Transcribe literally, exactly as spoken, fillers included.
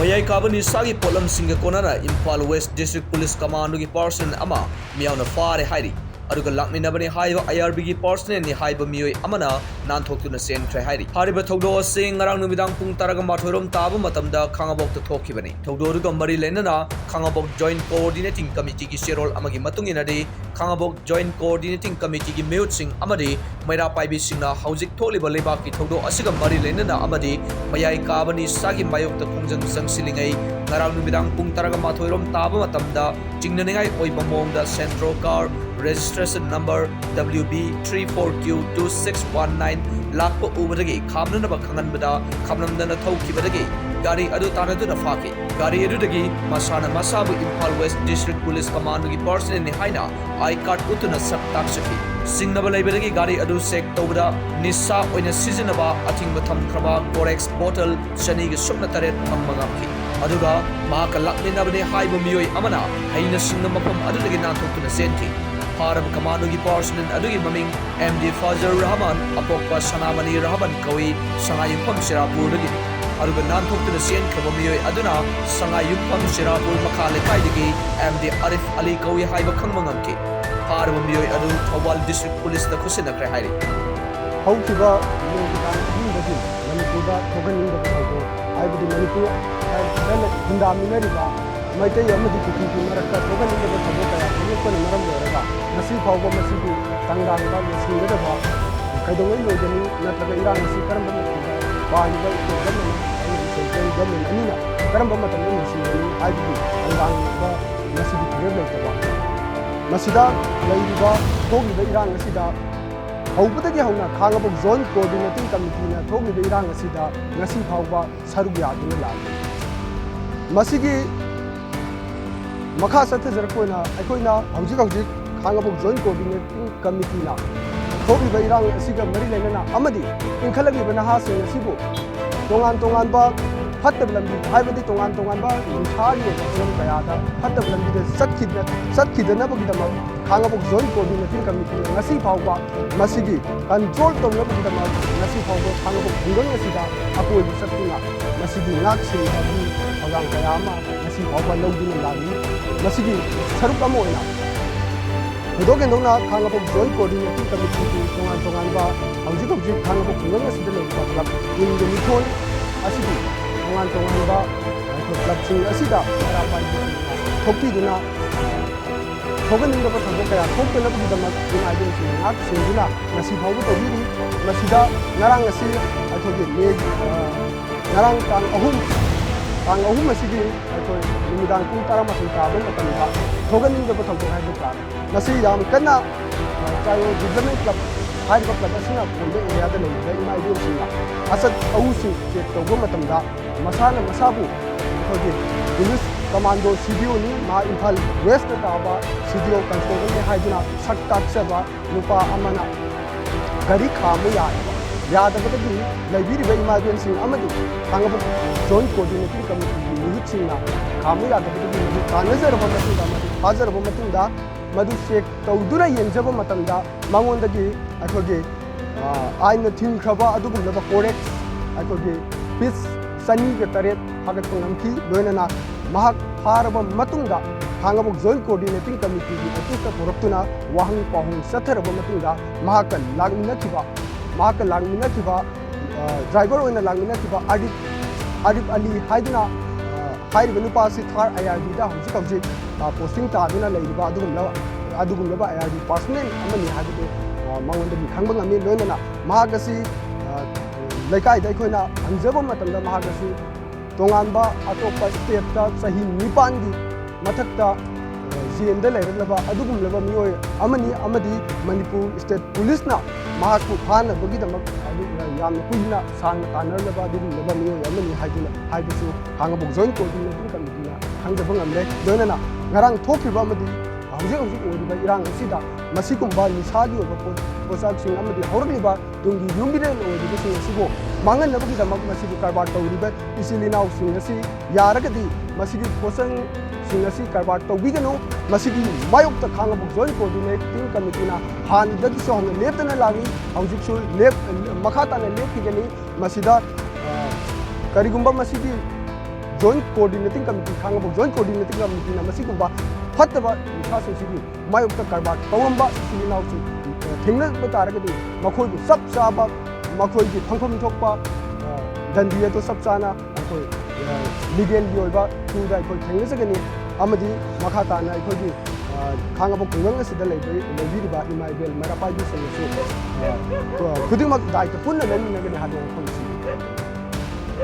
ꯃꯌꯥꯏ ꯀꯥꯕ ꯅꯤꯁꯥꯒꯤ ꯄꯣꯠꯂꯝꯁꯤꯡꯒ ꯀꯣꯟꯅꯅ Imphal West District Police Commandꯒꯤ personnel ꯑꯃ ꯃꯤꯌꯥꯝꯅ ꯐꯥꯔꯦ ꯍꯥꯏꯔꯤ꯫ ꯑꯗꯨꯒ ꯂꯥꯛꯃꯤꯟꯅꯕꯅꯤ ꯍꯥꯏꯕ IRBꯒꯤ personnelꯅꯤ ꯍꯥꯏꯕ ꯃꯤꯑꯣꯏ ꯑꯃꯅ ꯅꯥꯟꯊꯣꯛꯇꯨꯅ ꯆꯦꯟꯈ꯭ꯔꯦ ꯍꯥꯏꯔꯤ꯫ ꯍꯥꯏꯔꯤꯕ ꯊꯧꯗꯣꯛ ꯑꯁꯤ ꯉꯔꯥꯡ ꯅꯨꯃꯤꯗꯥꯡ ꯄꯨꯡ ꯇꯔꯥꯒ ꯃꯥꯊꯣꯏ ꯔꯣꯝ ꯇꯥꯕ ꯃꯇꯝꯗ ꯈꯥꯉꯕꯣꯛꯇ ꯊꯣꯛꯈꯤꯕꯅꯤ꯫ ꯊꯧꯗꯣꯛ ꯑꯗꯨꯒ ꯃꯔꯤ ꯂꯩꯅꯅ ꯈꯥꯉꯕꯣꯛ Joint Coordinating Committeeꯒꯤ ꯆꯦꯔꯣꯜ ꯑꯃꯒꯤ ꯃꯇꯨꯡ ꯏꯟꯅꯗꯤ, ꯈꯥꯉꯕꯣꯛ Joint Coordinating Committeeꯒꯤ ꯃꯤꯍꯨꯠꯁꯤꯡ ꯑꯃꯗꯤ ꯃꯩꯔꯥ ꯄꯥꯏꯕꯤꯁꯤꯡꯅ ꯍꯧꯖꯤꯛ ꯊꯣꯛꯂꯤꯕ ꯂꯩꯕꯥꯛꯀꯤ ꯊꯧꯗꯣꯛ ꯑꯁꯤꯒ ꯃꯔꯤ ꯂꯩꯅꯅ ꯑꯃꯗꯤ ꯃꯌꯥꯏ ꯀꯥꯕ ꯅꯤꯁꯥꯒꯤ ꯃꯥꯌꯣꯛꯇ ꯈꯣꯡꯖꯪ ꯆꯪꯁꯤꯜꯂꯤꯉꯩ ꯉꯔꯥꯡ ꯅꯨꯃꯤꯗꯥꯡ ꯄꯨꯡ ꯇꯔꯥꯒ ꯃꯥꯊꯣꯏ ꯔꯣꯝ ꯇꯥꯕ ꯃꯇꯝꯗ ꯆꯤꯡꯅꯅꯤꯡꯉꯥꯏ ꯑꯣꯏꯕ ꯃꯑꯣꯡꯗ Santro car registration number W B three four Q two six one nine ꯂꯥꯛꯄ ꯎꯕꯗꯒꯤ ꯈꯥꯝꯅꯅꯕ ꯈꯪꯍꯟꯕꯗ ꯈꯥꯝꯂꯝꯗꯅ ꯊꯧꯈꯤꯕꯗꯒꯤ ꯒꯥꯔꯤ ꯑꯗꯨ ꯇꯥꯟꯅꯗꯨꯅ ꯐꯥꯈꯤ꯫ ꯒꯥꯔꯤ ꯑꯗꯨꯗꯒꯤ ꯃꯁꯥꯅ ꯃꯁꯥꯕꯨ Imphal West District Police Commandꯒꯤ personnelꯅꯤ ꯍꯥꯏꯅ I card ꯎꯠꯇꯨꯅ ꯁꯛ ꯇꯥꯛꯆꯈꯤ꯫ ꯆꯤꯡꯅꯕ ꯂꯩꯕꯗꯒꯤ ꯒꯥꯔꯤ ꯑꯗꯨ check ꯇꯧꯕꯗ ꯅꯤꯁꯥ ꯑꯣꯏꯅ ꯁꯤꯖꯤꯟꯅꯕ ꯑꯊꯤꯡꯕ ꯊꯝꯈ꯭ꯔꯕ Corex bottle ꯆꯅꯤꯒ ꯁꯨꯞꯅ ꯇꯔꯦꯠ ꯐꯪꯕ ꯉꯝꯈꯤ꯫ ꯑꯗꯨꯒ ꯃꯍꯥꯛꯀ ꯂꯥꯛꯃꯤꯟꯅꯕꯅꯤ ꯍꯥꯏꯕ ꯃꯤꯑꯣꯏ ꯑꯃꯅ ꯍꯩꯅ ꯁꯤꯡꯅ ꯃꯐꯝ ꯑꯗꯨꯗꯒꯤ ꯅꯥꯟꯊꯣꯛꯇꯨꯅ ꯆꯦꯟꯈꯤ꯫ ꯐꯥꯔꯕ ꯀꯃꯥꯟꯗꯣꯒꯤ personnel ꯑꯗꯨꯒꯤ ꯃꯃꯤꯡ M D Fazlur Rahman, ꯑꯄꯣꯛꯄ ꯁꯅꯥꯃꯅꯤ Rahman ꯀꯧꯏ, ꯁꯉꯥꯏꯌꯨꯝꯐꯝ ꯁꯤꯔꯥꯄꯨꯔꯗꯒꯤꯅꯤ꯫ ꯑꯗꯨꯒ ꯅꯥꯟꯊꯣꯛꯇꯨꯅ ꯆꯦꯟꯈ꯭ꯔꯕ ꯃꯤꯑꯣꯏ ꯑꯗꯨꯅ ꯁꯉꯥꯏꯌꯨꯝꯐꯝ ꯁꯤꯔꯥꯄꯨꯔ ꯃꯈꯥ ꯂꯩꯀꯥꯏꯗꯒꯤ M D Arif Ali ꯀꯧꯏ ꯍꯥꯏꯕ ꯈꯪꯕ ꯉꯝꯈꯤ꯫ ꯐꯥꯔꯕ ꯃꯤꯑꯣꯏ ꯑꯗꯨ ꯊꯧꯕꯥꯜ District Policeꯇ ꯈꯨꯠꯁꯤꯟꯅꯈ꯭ꯔꯦ ꯍꯥꯏꯔꯤ꯫ ꯍꯧꯈꯤꯕ ꯅꯣꯡꯒꯤ ꯇꯥꯡ ꯑꯍꯨꯝꯗꯒꯤ ꯃꯅꯤꯄꯨꯔꯗ ꯊꯣꯛꯍꯟꯅꯤꯡꯗꯕ ꯊꯧꯗꯣꯛ, ꯍꯥꯏꯕꯗꯤ ꯃꯅꯤꯄꯨꯔ ꯍꯥꯏꯕꯗꯤ ꯒꯨꯟꯗꯥꯃꯤꯟꯅꯔꯤꯕ ꯃꯩꯇꯩ ꯑꯃꯗꯤ ꯀꯨꯀꯤꯒꯤ ꯃꯔꯛꯇ ꯊꯣꯛꯍꯟꯅꯤꯡꯗꯕ ꯊꯧꯗꯣꯛ ꯀꯌꯥ ꯊꯣꯛꯂꯛꯄꯅ ꯃꯔꯝ ꯑꯣꯏꯔꯒ ꯉꯁꯤ ꯐꯥꯎꯕ ꯃꯁꯤꯕꯨ ꯇꯪꯗꯥꯡꯕ ꯂꯣꯏꯁꯤꯟꯒꯗꯕ ꯀꯩꯗꯧꯉꯩ ꯂꯣꯏꯒꯅꯤ ꯅꯠꯇ꯭ꯔꯒ ꯏꯔꯥꯡ ꯑꯁꯤ ꯀꯔꯝꯕ ꯃꯇꯝꯗ ꯄꯥꯜꯂꯤꯕ state government ꯑꯃꯗꯤ central government ꯑꯅꯤꯅ ꯀꯔꯝꯕ ꯃꯇꯝꯗ ꯂꯣꯏꯁꯤꯟꯒꯅꯤ ꯍꯥꯏꯕꯒꯤ ꯇꯪꯗꯥꯡꯕ ꯉꯁꯤꯒꯤ ꯐꯤꯔꯦꯞ ꯂꯩꯇꯕ꯫ ꯃꯁꯤꯗ ꯂꯩꯔꯤꯕ ꯊꯣꯛꯂꯤꯕ ꯏꯔꯥꯡ ꯑꯁꯤꯗ ꯍꯧꯕꯗꯒꯤ ꯍꯧꯅ ꯈꯥꯉꯕꯣꯛ Joint Coordinating Committeeꯅ ꯊꯣꯛꯂꯤꯕ ꯏꯔꯥꯡ ꯑꯁꯤꯗ ꯉꯁꯤ ꯐꯥꯎꯕ ꯁꯔꯨꯛ ꯌꯥꯗꯨꯅ ꯂꯥꯛꯂꯤ꯫ ꯃꯁꯤꯒꯤ ꯃꯈꯥ ꯆꯠꯊꯖꯔꯛꯄ ꯑꯣꯏꯅ ꯑꯩꯈꯣꯏꯅ ꯍꯧꯖꯤꯛ ꯍꯧꯖꯤꯛ ꯈꯥꯉꯕꯣꯛ Joint Coordinating Committeeꯅ ꯊꯣꯛꯂꯤꯕ ꯏꯔꯥꯡ ꯑꯁꯤꯒ ꯃꯔꯤ ꯂꯩꯅꯅ ꯑꯃꯗꯤ ꯏꯟꯈꯠꯂꯛꯂꯤꯕ ꯅꯍꯥꯁꯤꯡ ꯑꯁꯤꯕꯨ ꯇꯣꯉꯥꯟ ꯇꯣꯉꯥꯟꯕ ꯐꯠꯇꯕ ꯂꯝꯕꯤ ꯍꯥꯏꯕꯗꯤ ꯇꯣꯉꯥꯟ ꯇꯣꯉꯥꯟꯕ ꯅꯤꯁꯥꯒꯤ ꯑꯣꯏꯕ ꯐꯤꯕꯝ ꯀꯌꯥꯗ ꯐꯠꯇꯕ ꯂꯝꯕꯤꯗ ꯆꯠꯈꯤꯗꯅ-, ꯆꯠꯈꯤꯗꯅꯕꯒꯤꯗꯃꯛ ꯈꯥꯉꯕꯣꯛ Joint Coordinating Committeeꯅ ꯉꯁꯤ ꯐꯥꯎꯕ ꯃꯁꯤꯒꯤ control ꯇꯧꯅꯕꯒꯤꯗꯃꯛ ꯉꯁꯤ ꯐꯥꯎꯕ ꯈꯥꯉꯕꯣꯛ ꯈꯨꯡꯒꯪ ꯑꯁꯤꯗ ꯑꯀꯣꯏꯕ ꯆꯠꯇꯨꯅ ꯃꯁꯤꯒꯤ ꯉꯥꯛ ꯁꯦꯟꯕꯒꯤ ꯊꯧꯔꯥꯡ ꯀꯌꯥ ꯑꯃ ꯉꯁꯤ ꯐꯥꯎꯕ ꯂꯧꯗꯨꯅ ꯂꯥꯛꯂꯤ꯫ ꯃꯁꯤꯒꯤ ꯁꯔꯨꯛ ꯑꯃ ꯑꯣꯏꯅ ꯊꯣꯏꯗꯣꯛ ꯍꯦꯟꯗꯣꯛꯅ ꯈꯥꯉꯕꯣꯛ Joint Coordinating Committeeꯒꯤ ꯇꯣꯉꯥꯟ ꯇꯣꯉꯥꯟꯕ ꯍꯧꯖꯤꯛ ꯍꯧꯖꯤꯛ ꯈꯥꯉꯕꯣꯛ ꯈꯨꯡꯒꯪ ꯑꯁꯤꯗ ꯂꯩꯔꯤꯕ club ꯀꯨꯟꯒ ꯅꯤꯊꯣꯏ ꯑꯁꯤꯒꯤ ꯇꯣꯉꯥꯟ ꯇꯣꯉꯥꯟꯕ clubꯁꯤꯡ ꯑꯁꯤꯗ ꯃꯩꯔꯥ ꯄꯥꯏꯕꯤꯁꯤꯡꯅ ꯊꯣꯛꯄꯤꯗꯨꯅ ꯊꯣꯛꯍꯟꯅꯤꯡꯗꯕ ꯊꯧꯗꯣꯛ ꯀꯌꯥ ꯊꯣꯛꯇꯅꯕꯒꯤꯗꯃꯛ ꯏꯃꯥ ꯏꯕꯦꯟꯁꯤꯡꯅ ꯉꯥꯛ ꯁꯦꯟꯗꯨꯅ ꯉꯁꯤ ꯐꯥꯎꯕ ꯇꯧꯕꯤꯔꯤ꯫ ꯃꯁꯤꯗ ꯉꯔꯥꯡ ꯑꯁꯤ ꯑꯩꯈꯣꯏꯒꯤ ꯃꯦ, ꯑ, ꯉꯔꯥꯡ ꯇꯥꯡ ꯑꯍꯨꯝ, ꯇꯥꯡ ꯑꯍꯨꯝ ꯑꯁꯤꯒꯤ ꯑꯩꯈꯣꯏ ꯅꯨꯃꯤꯗꯥꯡ ꯄꯨꯡ ꯇꯔꯥꯃꯥꯊꯣꯏ ꯇꯥꯕ ꯃꯇꯝꯗ ꯊꯣꯛꯍꯟꯅꯤꯡꯗꯕ ꯊꯧꯗꯣꯛ ꯍꯥꯏꯕ ꯇꯥꯔꯦ꯫ ꯃꯁꯤ ꯌꯥꯝ ꯀꯟꯅ, ꯑ, ꯆꯥꯌꯣꯜ Development Club ꯍꯥꯏꯔꯤꯕ club ꯑꯁꯤꯅ ꯄꯨꯔꯤꯕ areaꯗ ꯂꯩꯔꯤꯕ ꯏꯃꯥ ꯏꯕꯦꯟꯁꯤꯡꯅ ꯑꯆꯠ ꯑꯋꯨꯁꯤꯡ check ꯇꯧꯕ ꯃꯇꯝꯗ ꯃꯁꯥꯅ ꯃꯁꯥꯕꯨ ꯑꯩꯈꯣꯏꯒꯤ police commando CDOꯅꯤ, ꯃꯍꯥꯛ ꯏꯝꯐꯥꯜ Westꯇ ꯇꯥꯕ CDO constable ꯍꯥꯏꯗꯨꯅ ꯁꯛ ꯇꯥꯛꯆꯕ ꯅꯨꯄꯥ ꯑꯃꯅ ꯒꯥꯔꯤ ꯈꯥꯝꯕ ꯌꯥꯗꯕ, ꯌꯥꯗꯕꯗꯒꯤ ꯂꯩꯕꯤꯔꯤꯕ ꯏꯃꯥ ꯏꯕꯦꯟꯁꯤꯡ ꯑꯃꯗꯤ ꯈꯥꯉꯕꯣꯛ Joint Coordinating Committeeꯒꯤ ꯃꯤꯍꯨꯠꯁꯤꯡꯅ ꯈꯥꯝꯕ ꯌꯥꯗꯕꯗꯒꯤ ꯃꯗꯨ ꯇꯥꯟꯅꯖꯔꯕ ꯃꯇꯨꯡꯗ, ꯃꯗꯨ ꯐꯥꯖꯔꯕ ꯃꯇꯨꯡꯗ, ꯃꯗꯨ check ꯇꯧꯗꯨꯅ ꯌꯦꯡꯖꯕ ꯃꯇꯝꯗ ꯃꯉꯣꯟꯗꯒꯤ ꯑꯩꯈꯣꯏꯒꯤ, ꯑ, ꯑꯥꯏꯟꯅ ꯊꯤꯡꯈ꯭ꯔꯕ ꯑꯗꯨꯒꯨꯝꯂꯕ Codex ꯑꯩꯈꯣꯏꯒꯤ piece ꯆꯅꯤꯒ ꯇꯔꯦꯠ ꯐꯥꯒꯠꯄ ꯉꯝꯈꯤ꯫ ꯂꯣꯏꯅꯅ ꯃꯍꯥꯛ ꯐꯥꯔꯕ ꯃꯇꯨꯡꯗ ꯈꯥꯉꯕꯣꯛ Joint Coordinating Committeeꯒꯤ officeꯇ ꯄꯨꯔꯛꯇꯨꯅ ꯋꯥꯍꯪ ꯄꯥꯎꯍꯪ ꯆꯠꯊꯔꯕ ꯃꯇꯨꯡꯗ ꯃꯍꯥꯛꯀ ꯂꯥꯛꯃꯤꯟꯅꯈꯤꯕ, ꯃꯍꯥꯛꯀ ꯂꯥꯛꯃꯤꯟꯅꯈꯤꯕ, ꯑ, driver ꯑꯣꯏꯅ ꯂꯥꯛꯃꯤꯟꯅꯈꯤꯕ ꯑꯥꯔꯤꯐ, ꯑꯥꯔꯤꯐ ꯑꯂꯤ ꯍꯥꯏꯗꯨꯅ, ꯑ, ꯍꯥꯏꯔꯤꯕ ꯅꯨꯄꯥ ꯑꯁꯤ ꯊꯥꯔ IRBꯗ ꯍꯧꯖꯤꯛ ꯍꯧꯖꯤꯛ, ꯑ, posting ꯇꯥꯗꯨꯅ ꯂꯩꯔꯤꯕ ꯑꯗꯨꯒꯨꯝꯂꯕ, ꯑꯗꯨꯒꯨꯝꯂꯕ IRB personnel ꯑꯃꯅꯤ ꯍꯥꯏꯕꯗꯨ, ꯑ, ꯃꯉꯣꯟꯗꯒꯤ ꯈꯪꯕ ꯉꯝꯃꯤ꯫ ꯂꯣꯏꯅꯅ ꯃꯍꯥꯛ ꯑꯁꯤ, ꯑ, ꯂꯩꯀꯥꯏꯗ ꯑꯩꯈꯣꯏꯅ ꯍꯪꯖꯕ ꯃꯇꯝꯗ ꯃꯍꯥꯛ ꯑꯁꯤ ꯇꯣꯉꯥꯟꯕ ꯑꯇꯣꯞꯄ stateꯇ ꯆꯍꯤ ꯅꯤꯄꯥꯟꯒꯤ ꯃꯊꯛꯇ, ꯑ, jailꯗ ꯂꯩꯔꯛꯂꯕ ꯑꯗꯨꯒꯨꯝꯂꯕ ꯃꯤꯑꯣꯏ ꯑꯃꯅꯤ ꯑꯃꯗꯤ ꯃꯅꯤꯄꯨꯔ State Policeꯅ ꯃꯍꯥꯛꯄꯨ ꯐꯥꯅꯕꯒꯤꯗꯃꯛ ꯍꯥꯏꯗꯤ, ꯑ, ꯌꯥꯝꯅ ꯀꯨꯏꯅ ꯁꯥꯡꯅ ꯇꯥꯟꯅꯔꯝꯂꯕ ꯑꯗꯨꯒꯨꯝꯂꯕ ꯃꯤꯑꯣꯏ ꯑꯃꯅꯤ ꯍꯥꯏꯗꯨꯅ ꯍꯥꯏꯕꯁꯨ ꯈꯥꯉꯕꯣꯛ Joint Coordinating Committeeꯅ ꯈꯪꯖꯕ ꯉꯝꯂꯦ꯫ ꯂꯣꯏꯅꯅ ꯉꯔꯥꯡ ꯊꯣꯛꯈꯤꯕ ꯑꯃꯗꯤ, ꯑ, ꯍꯧꯖꯤꯛ ꯍꯧꯖꯤꯛ ꯑꯣꯏꯔꯤꯕ ꯏꯔꯥꯡ ꯑꯁꯤꯗ ꯃꯁꯤꯒꯨꯝꯕ ꯅꯤꯁꯥꯒꯤ ꯑꯣꯏꯕ ꯄꯣꯠ, ꯄꯣꯠꯁꯛꯁꯤꯡ ꯑꯃꯗꯤ ꯍꯧꯔꯛꯂꯤꯕ ꯇꯨꯡꯒꯤ ꯌꯨꯝꯕꯤꯔꯦꯜ ꯑꯣꯏꯔꯤꯕꯁꯤꯡ ꯑꯁꯤꯕꯨ ꯃꯥꯡꯍꯟꯅꯕꯒꯤꯗꯃꯛ ꯃꯁꯤꯕꯨ ꯀꯔꯕꯥꯔ ꯇꯧꯔꯤꯕ ꯏꯆꯤꯜ ꯏꯅꯥꯎꯁꯤꯡ ꯑꯁꯤ ꯌꯥꯔꯒꯗꯤ ꯃꯁꯤꯒꯤ ꯄꯣꯠꯆꯪꯁꯤꯡ ꯑꯁꯤ ꯀꯔꯕꯥꯔ ꯇꯧꯕꯤꯒꯅꯨ꯫ ꯃꯁꯤꯒꯤ ꯃꯥꯌꯣꯛꯇ ꯈꯥꯡꯉꯕꯣꯛ Joint Coordinating Committeeꯅ ꯍꯥꯟꯅꯗꯒꯤꯁꯨ ꯍꯧꯅ ꯂꯦꯞꯇꯅ ꯂꯥꯛꯂꯤ, ꯍꯧꯖꯤꯛꯁꯨ ꯂꯦꯞ-, ꯃꯈꯥ ꯇꯥꯅ ꯂꯦꯞꯈꯤꯒꯅꯤ꯫ ꯃꯁꯤꯗ, ꯑ, ꯀꯔꯤꯒꯨꯝꯕ ꯃꯁꯤꯒꯤ Joint Coordinating Committee, ꯈꯥꯡꯉꯕꯣꯛ Joint Coordinating Committeeꯅ ꯃꯁꯤꯒꯨꯝꯕ ꯐꯠꯇꯕ ꯅꯤꯁꯥꯁꯤꯡꯁꯤꯒꯤ ꯃꯥꯌꯣꯛꯇ ꯀꯔꯕꯥꯔ ꯇꯧꯔꯝꯕ ꯏꯆꯤꯜ ꯏꯅꯥꯎꯁꯤꯡ, ꯑ, ꯊꯦꯡꯅꯕ ꯇꯥꯔꯒꯗꯤ ꯃꯈꯣꯏꯕꯨ ꯆꯞ ꯆꯥꯕ ꯃꯈꯣꯏꯒꯤ ꯐꯪꯐꯝ ꯊꯣꯛꯄ, ꯑ, ꯗꯟꯗꯤ ꯑꯗꯨ ꯆꯞ ꯆꯥꯅ ꯑꯩꯈꯣꯏ, ꯑ, legalꯒꯤ ꯑꯣꯏꯕ throughꯗ ꯑꯩꯈꯣꯏ ꯊꯦꯡꯅꯖꯒꯅꯤ꯫ ꯑꯃꯗꯤ ꯃꯈꯥ ꯇꯥꯅ ꯑꯩꯈꯣꯏꯒꯤ, ꯑ, ꯈꯥꯡꯉꯕꯣꯛ ꯈꯨꯡꯒꯪ ꯑꯁꯤꯗ ꯂꯩꯕ-, ꯂꯩꯕꯤꯔꯤꯕ ꯏꯃꯥ ꯏꯕꯦꯜ ꯃꯩꯔꯥ ꯄꯥꯏꯕꯤꯁꯤꯡꯅꯁꯨ, ꯑ, ꯈꯨꯗꯤꯡꯃꯛ ꯗꯥꯏꯇ ꯄꯨꯟꯅ ꯂꯧꯃꯤꯟꯅꯒꯅꯤ ꯍꯥꯏꯕ ꯋꯥꯐꯝꯁꯤ